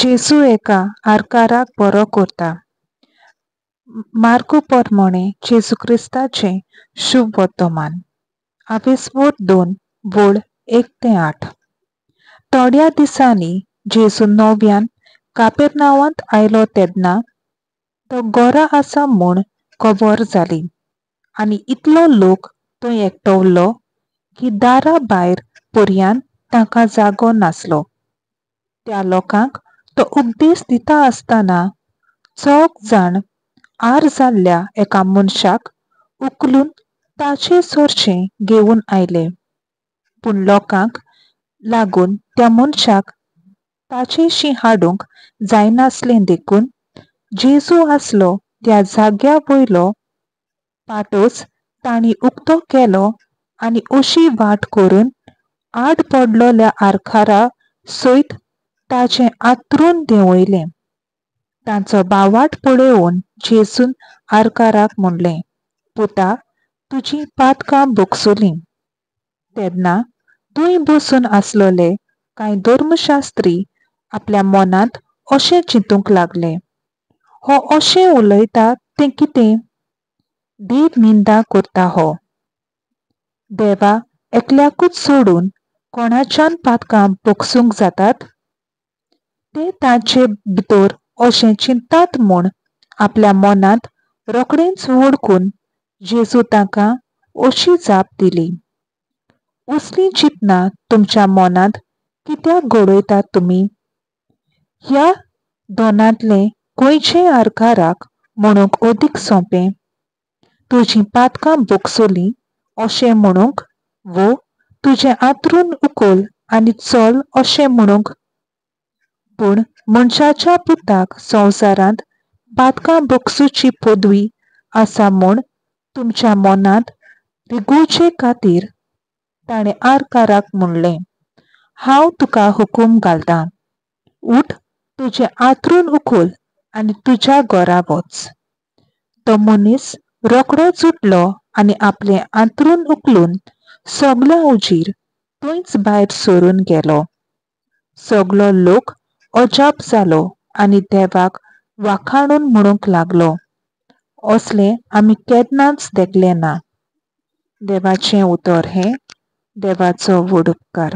जेजू एका आरकाराक बरो करता. मार्कू प्रमाणे जेजू क्रिस्ताचें शुभ वर्तमान. आवेस्वोर 2 वळ 1 ते 8. थोड्या दिसांनी जेजू नव्यान कापेरनावांत आयलो तेन्ना तो घरा आसा म्हूण खबर जाली आनी इतलो लोक थंय एकटवलो की दारा भायर पर्यान तांकां जागो नासलो. त्या लोकांक तो उपदेश दिता आसतना चौग जाण आर जाल्ल्या एका मनशाक उखलून ताचे सरचें घेवन आयले. पूण लोकांक लागून त्या मनशाक ताचेशी हाडूंक जायनासलें देखून जेजू आसलो त्या जाग्या वयलो पाटोच तांणी उक्तो केलो आनी अशी वाट करून आड पडलोल्या आरखारा सयत ताचें आतरून देंवयलें. तांचो बावाट पळोवन जेजून आरकाराक म्हणलें, पुता, तुजी पातकां भोगसलीं. तेन्ना थंय बसून आसलोले कांय धर्मशास्त्री आपल्या मनांत अशें चिंतूंक लागले, हो अशें उलयता तें कितें? देव निंदा करता हो. देवा एकल्याकूच सोडून कोणाच्यान पातकां भोगसूंक जातात? ते तांचे भितर अशें चिंतात म्हूण आपल्या मनांत रोखडेंच वळखून जेजू तांकां अशी जाप दिली, असलीं चिंतनां तुमच्या मनांत कित्याक घडयतात तुमी? ह्या दोनांतलें खंयचें आरकाराक म्हणूंक अदीक सोंपें? तुजीं पातकां भोगसलीं अशें म्हणूंक वो तुजें आतरून उखल आनी चल अशें म्हणूंक? पूण मनशाच्या पुताक संवसारांत पातकां भोगसुची पदवी आसा म्हूण तुमच्या मनांत रिगोवचे खातीर ताणें आरकाराक म्हणलें, हांव तुका हुकूम घालतां, उठ, तुजें आतरून उखल आनी तुज्या घरा वच. तो मनीस रोखडोच उठलो आनी आपलें आंतरून उखलून सगल्या हुजीर थंयच भायर सरून गेलो. सगलो लोक अजाप जालो आनी देवाक वाखाणून म्हणूंक लागलो, असलें आमी केन्नाच देखलें ना. देवाचें उतर हें देवाचो व्हड उपकार.